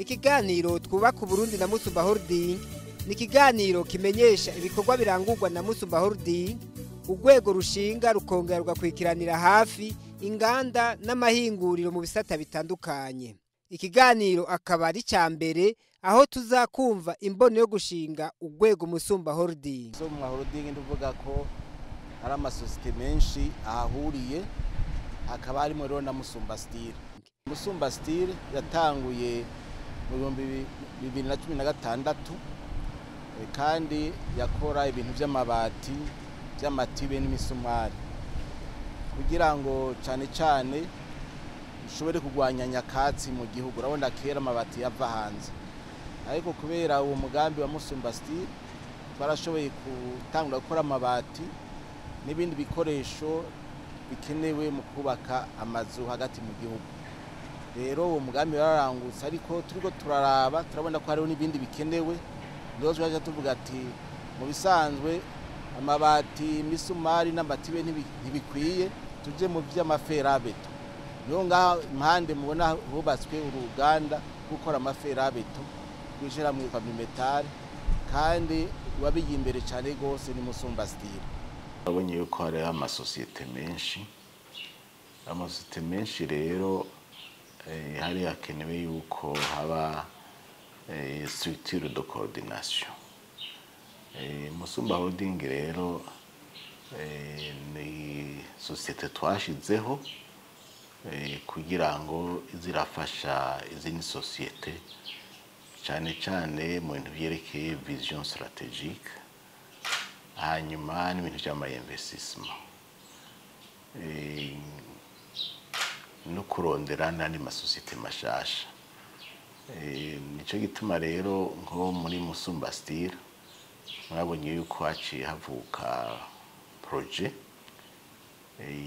Ikiganiro Twubaka Uburundi na Musumba Holding ni ikiganiro kimenyesha ibikorwa birangurwa na Musumba Holding, urwego rushinga rukongera rugakurikiranira hafi inganda n'amahinguriro mu bisata bitandukanye. Ikiganiro akaba ari icya mbere aho tuzakumva imbono yo gushinga urwego Musumba Holding. Musumba Holding nduvuga ko hari amasosiyete menshi ahahuriye, hakaba harimo rero na Musumba Steel. Musumba Steel yatanguye mu 2016, kandi yakora ibintu by'amabati, by'amatibe n'imisumari, kugira ngo cyane cyane ushobore kurwanya nyakatsi mu gihugu. Urabona kera amabati yava hanze, ariko kubera uwo mugambi wa Musumba Steel twarashoboye gutangura gukora amabati n'ibindi bikoresho bikenewe mu kubaka amazu hagati mu gihugu. Rero uwo mugambi wararangutse, ariko turiko turaraba turabona ko hariho n'ibindi bikenewe. Niho twaje tuvuga ati mu bisanzwe amabati, imisumari n'amatibe ntibikwiye, tuje mu vy'amaferabeto. Niho ngaha impande mubona hubatswe uruganda gukora amaferabeto rw'ishirahamwe Fabrimetal, kandi wabigiye imbere cyane rwose ni Musumba Steel. Abonye yuko hari amasosiyete menshi, amasosiyete menshi rero hari hakenewe yuko haba structure de coordination. Musumba Holding rero ni sosiyete twashizeho kugira ngo izirafasha izindi sosiyete, cyane cyane mu bintu byerekeye vision stratégique, hanyuma n'ibintu by'ama investissement, no kurondera n'andi masosiyete mashasha. Nico gituma rero nko muri Musumba Steel mwabonye yuko haciye havuka projet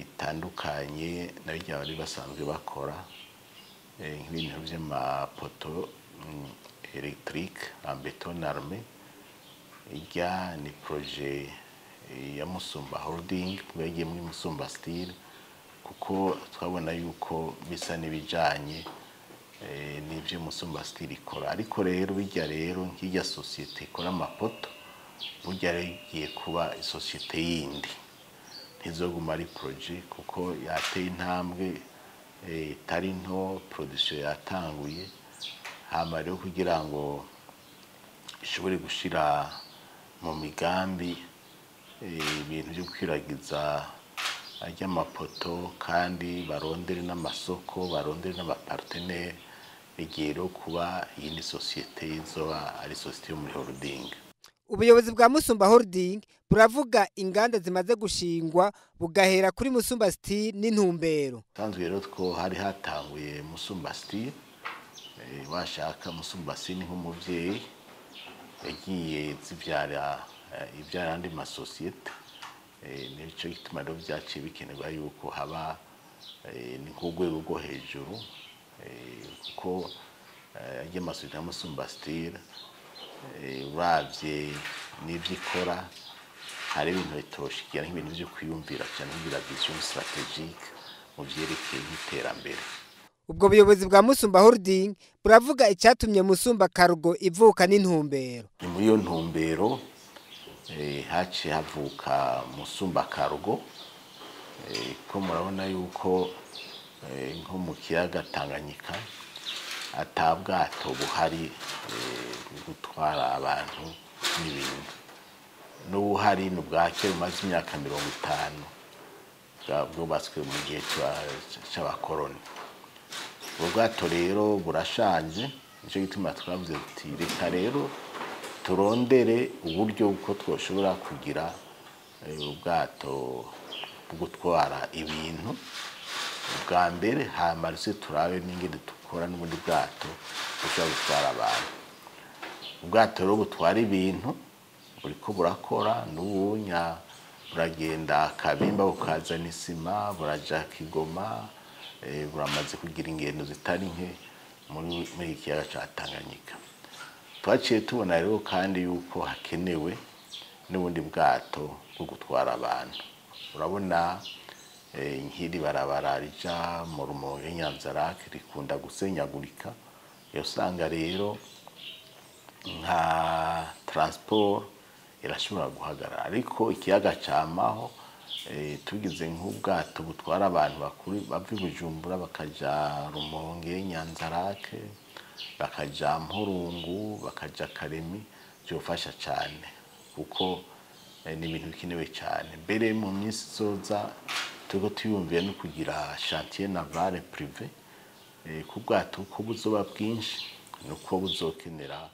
itandukanye na birya bari basanzwe bakora, nk'ibintu vy'amapoto électrique en béton armé. Irya ni projet ya Musumba Holding yagiye muri Musumba Steel, kuko twabona yuko bisa n'ibijanye n'ivyo Musumba Steel ikora. Ariko rero bijya rero nk'irya societe ikora amapoto, burya rero igiye kuba isosiyete yindi, ntizoguma ari projet, kuko yateye intambwe itari nto, production yatanguye. Hama rero kugira ngo ishobore gushira mu migambi ibintu byo gukwiragiza ry'amapoto, kandi barondere n'amasoko, barondere n'abapartenaire, igiye rero kuba iyindi sosiyete izoba ari sosiyete yo muri holding. Ubuyobozi bwa Musumba Holding buravuga inganda zimaze gushingwa, bugahera kuri Musumba Steel n'intumbero. Sanzwe rero two hari hatanguye Musumba Steel, washaka Musumba Steel nk'umuvyeyi yagiye zivyara ivyara andi masosiyete. Nico gituma rero vyaciye bikenerwa yuko haba ni nk'urwego rwo hejuru, kuko arya masosiyete ya Musumba Steel, uravye n'ivyo ikora, hari ibintu bitoshigira nk'ibintu vyo kwiyumvira cyane, nk'ibira vision stratégique mu vyerekeye nk'iterambere. Ubwo buyobozi bwa Musumba Holding buravuga icyatumye Musumba Cargo ivuka n'intumbero. Ni muri iyo ntumbero haciye havuka Musumba Cargo, ko murabona yuko nko mu kiyaga Tanganyika ata bwato buhari bwo gutwara abantu n'ibintu, n'ubuhari ni ubwa kera bumaze imyaka 50, bwubatswe mu gihe c'abakoroni. Ubwo bwato rero burashaje, nico gituma twavuze tuti reka rero turondere uburyo bwo twoshobora kugira ubwato bwo gutwara ibintu bwa mbere, hama rero turabe n'ingene dukora n'ubundi bwato bushobora gutwara abantu. Ubwato rero butwara ibintu buriko burakora n'ubunya, buragenda Kabimba bukazana isima, buraja Kigoma, buramaze kugira ingendo zitari nke muri iki kiyaga ca Tanganyika. Twaciye tubona rero kandi yuko hakenewe n'ubundi bwato bwo gutwara abantu. Urabona nk'iri barabara rija mu Rumonge Nyanza-Lac rikunda gusenyagurika. Usanga rero nka transport irashobora guhagarara, ariko ikiyaga camaho tugize nk'ubwato butwara abantu bakuru bava i Bujumbura bakaja Rumonge, Nyanzarake, bakaja Mpurungu, bakaja Karemi, byofasha cyane kuko ni ibintu bikenewe cyane. Mbere mu minsi izoza turiko tuyumviye no kugira chantier naval privé, ku bwato ko buzoba bwinshi nuko buzokenera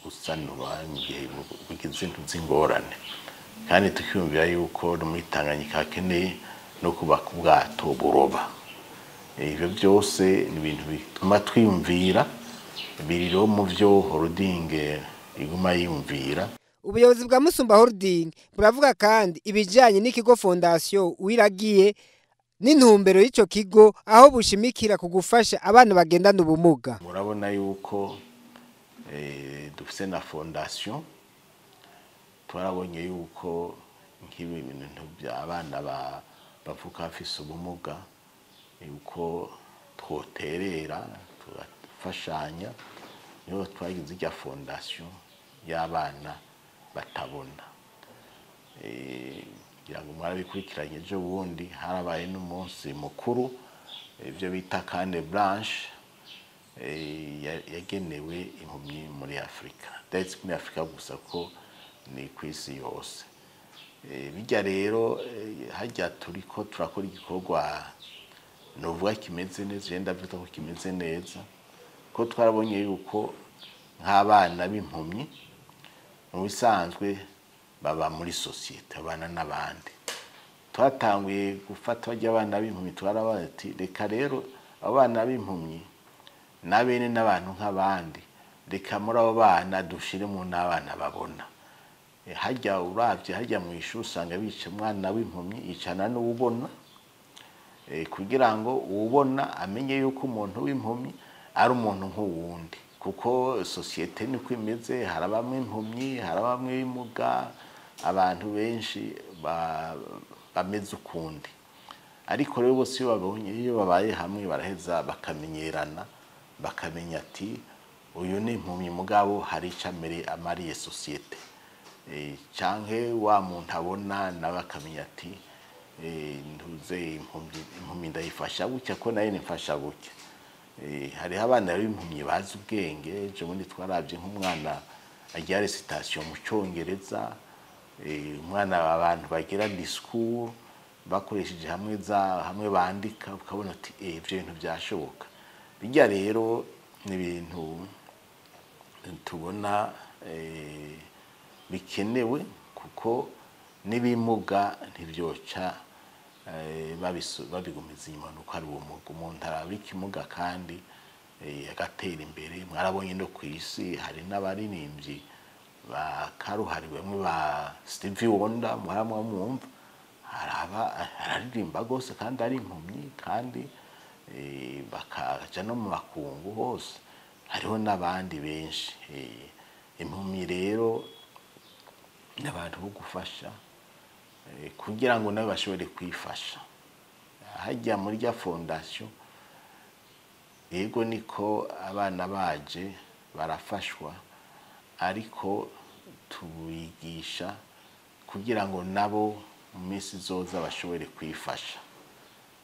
gusanura mu gihe bugize ibintu by'ingorane. Kandi tukiyumvira yuko no muri Tanganyika hakeneye no kubaka ubwato buroba. Ibyo byose ni ibintu bituma twiyumvira, biri rero mu byo holding iguma yiyumvira. Ubuyobozi bwa Musumba Holding buravuga kandi ibijanye n'ikigo Fondation Uwiragiye n'intumbero y'ico kigo, aho bushimikira ku gufasha abana bagendana ubumuga. Murabona yuko dufise na fondation, twarabonye yuko nk'ibi bintu by'abana bavuka bafise ubumuga yuko twoterera tugafashanya, niho twagize irya fondation y'abana batabona. Ngira ngo mwarabikurikiranye, ejo bundi harabaye n'umunsi mukuru, ibyo bita Canne Blanche, yagenewe impumyi muri Afurika, ndetse muri Afurika gusa ko ni ku isi yose. Bijya rero hajya turiko turakora igikorwa novuga kimeze neza, je ndavuga ko kimeze neza, ko twarabonye yuko nk'abana b'impumyi mu bisanzwe baba muri sosiyete, babana n'abandi. Twatanguye gufata bajya abana b'impumyi, twarabaye ati reka rero abo bana b'impumyi nabene n'abantu nk'abandi, reka muri abo bana dushiremo n'abana babona. Hajya uravye hajya mu ishuri usanga bica umwana w'impumyi yicana n'uwubona, kugira ngo uwubona amenye yuko umuntu w'impumyi ari umuntu nk'uwundi, kuko sosiyete niko imeze, harabamwe impumyi, harabamwe ibimuga, abantu benshi bameze ukundi. Ariko rero bose iyo babonye, iyo babaye hamwe baraheza bakamenyerana, bakamenya ati uyu ni impumyi mugabo hari ico amariye sosiyete, canke wa muntu abona nawe akamenya ati ntuze impumyi ndayifasha gutya ko nayo nimfasha gutya. Hariho abana b'impumyi bazi ubwenge. Ejo bundi twarabye nk'umwana agira recitation mu Congereza, umwana abantu bagira discours bakoresheje hamwe za hamwe bandika, ukabona ati ivyo bintu byashoboka. Bijya rero ni ibintu tubona bikenewe, kuko n'ibimuga ntibyoca babigumiza inyuma nuko ari ubumuga. Umuntu araba ikimuga kandi agatera imbere. Mwarabonye no ku isi hari n'abaririmbyi bakaruhariwe bamwe ba Stevie Wonder, muharamwa mwumva araba araririmba gose kandi ari impumyi, kandi bakaja no mu makungu hose. Hariho n'abandi benshi. Impumyi rero n'abantu bo gufasha, kugira ngo nabo bashobore kwifasha. Hajya muri rya fondation yego niko abana baje barafashwa, ariko tubigisha kugira ngo nabo mu minsi izoza bashobore kwifasha,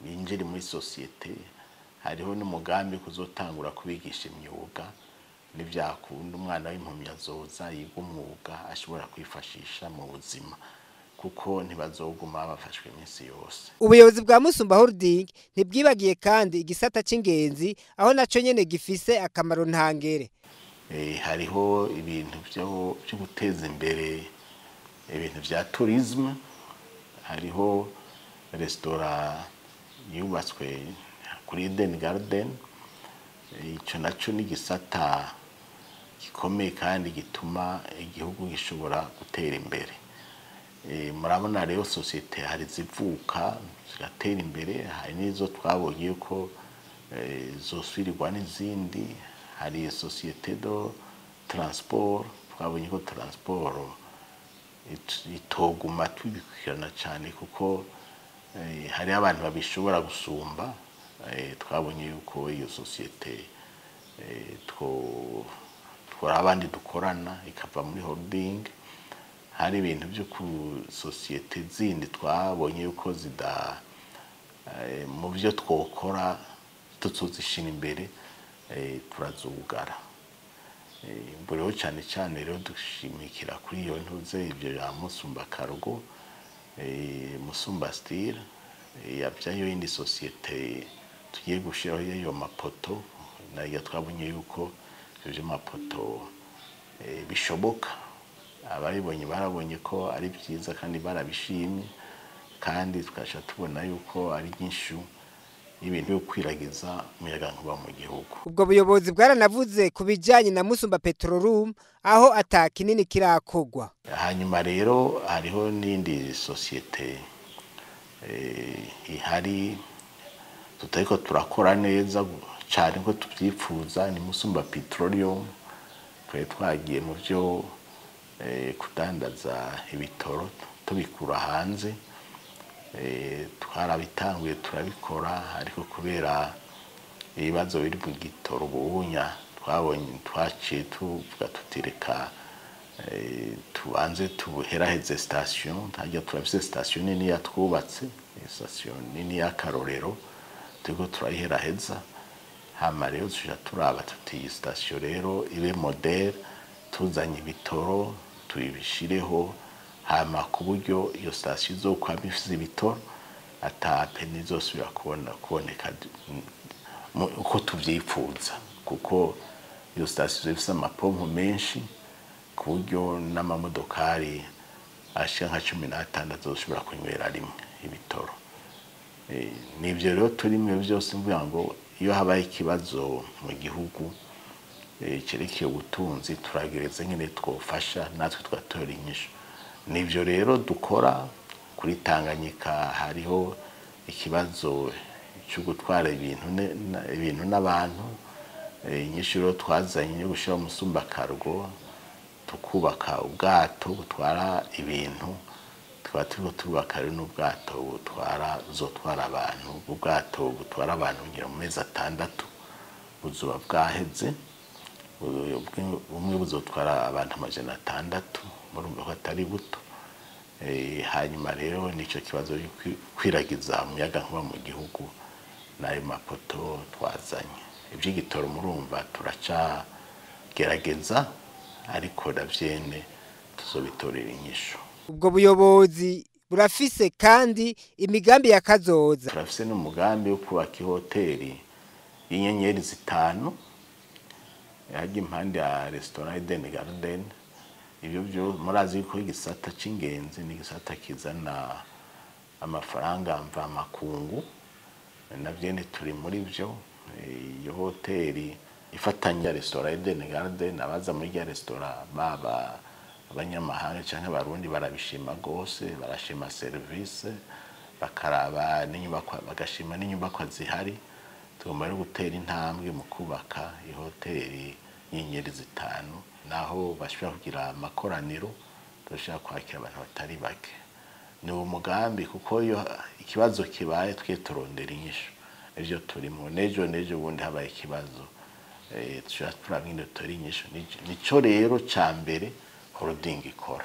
binjire muri sosiyete. Hariho n'umugambi kuzotangura kubigisha imyuga, nivyakunda umwana w'impumyi azoza yiga umwuga ashobora kwifashisha mu buzima, kuko ntibazoguma bafashwe iminsi yose. Ubuyobozi bwa Musumba Holding ntibwibagiye kandi igisata c'ingenzi, aho naco nyene gifise akamaro ntangere. Hariho ibintu byo guteza imbere ibintu vya tourisme, hariho resitora yubatswe kuri Eden Garden. Ico naco ni igisata gikomeye kandi gituma igihugu gishobora gutera imbere. Murabona rero sosiyete hari zivuka zigatera imbere, hari n'izo twabonye yuko zosubirirwa n'izindi. Hari sosiyete de transport, twabonye ko transport itoguma tubikurikirana cyane, kuko hari abantu babishobora gusumba. Twabonye yuko iyo sosiyete Twora abandi dukorana ikava muri holding. Hari ibintu byo ku sosiyete zindi twabonye yuko zida mu byo twokora tutuzishira imbere, turazugara. Rero cyane cyane rero dushimikira kuri iyo ntuze ibyo ya Musumba Cargo, Musumba Steel, yabyayo yindi sosiyete tugiye gushiraho iyo mapoto. Nayo twabonye yuko ibyo mapoto bishoboka, abaribonye barabonye ko ari byiza kandi barabishimye, kandi tukasha tubona yuko ari nyinshi ibintu byo kwiragiza umuyagankuba mu gihugu. Ubwo buyobozi bwaranavuze ku bijyanye na Musumba Petroleum aho ata kinini kirakogwa. Hanyuma rero hariho n'indi sosiyete ihari tutariko turakora neza cyane ko tubyifuza, ni Musumba Petroleum. Twari twagiye mu byo kudandaza ibitoro tubikura hanze, twarabitanguye turabikora, ariko kubera ibibazo biri mu gitoro ubunya twabonye twaciye tuvuga tutireka tubanze tubuheraheze station. Hajya turafise station nini yatwubatse, station nini y'akarorero, turiko turayiheraheza. Hama rero tuja turaba tuti iyi station rero ibe model, tuzanye ibitoro tuyibishireho, hama ku buryo iyo station izokwama ifise ibitoro ata peni izosubira kuboneka uko tuvyifuza, kuko iyo station ifise amapompo menshi ku buryo n'amamodokari ashika nka 16 azoshobora kunywera rimwe ibitoro. Nivyo rero turimwe byose mvuga ngo iyo habaye ikibazo mu gihugu cerekeye ubutunzi turagereza nyine twofasha natwe twatora inyishu. Nivyo rero dukora kuri Tanganyika. Hariho ikibazo cyo gutwara ibintu n'abantu, inyishu rero twazanye yo gushira Musumba Cargo, tukubaka ubwato butwara ibintu, tukaba turiko turubaka rero n'ubwato butwara buzotwara abantu. Ubwato butwara abantu ngira mu mezi 6 buzoba bwaheze, bumwe buzotwara abantu 600, murumva ko atari buto. Hanyuma rero nico kibazo cyo kwiragiza umuyaga nkuba mu gihugu n'ayo mapoto twazanye. Iby'igitoro murumva turacagerageza, ariko navyene tuzobitorera inyishu. Ubwo buyobozi burafise kandi imigambi ya kazoza. Turafise n'umugambi wo kubaka ihoteli y'inyenyeri 5 hajya impande ya restaurant Eden Garden. Ibyo byo murazi ko igisata c'ingenzi ni igisata kizana amafaranga mva makungu, navyene turi muri byo. Iyo hoteli ifatanya restaurant Eden Garden, abaza muri ya restaurant baba abanyamahanga canke abarundi barabishima gose, barashima service, bakaraba n'inyubakwa, bagashima n'inyubakwa zihari. Tugomba rero gutera intambwe mu kubaka ihoteli y'inyenyeri 5, naho bashobora kugira amakoraniro, turashobora kwakira abantu batari bake. Ni umugambi kuko iyo ikibazo kibaye twe turondera inyishu, ivyo turimo. Nejo bundi habaye ikibazo, tushobora turaba ingene dutora inyishu. Nico rero ca mbere holding ikora.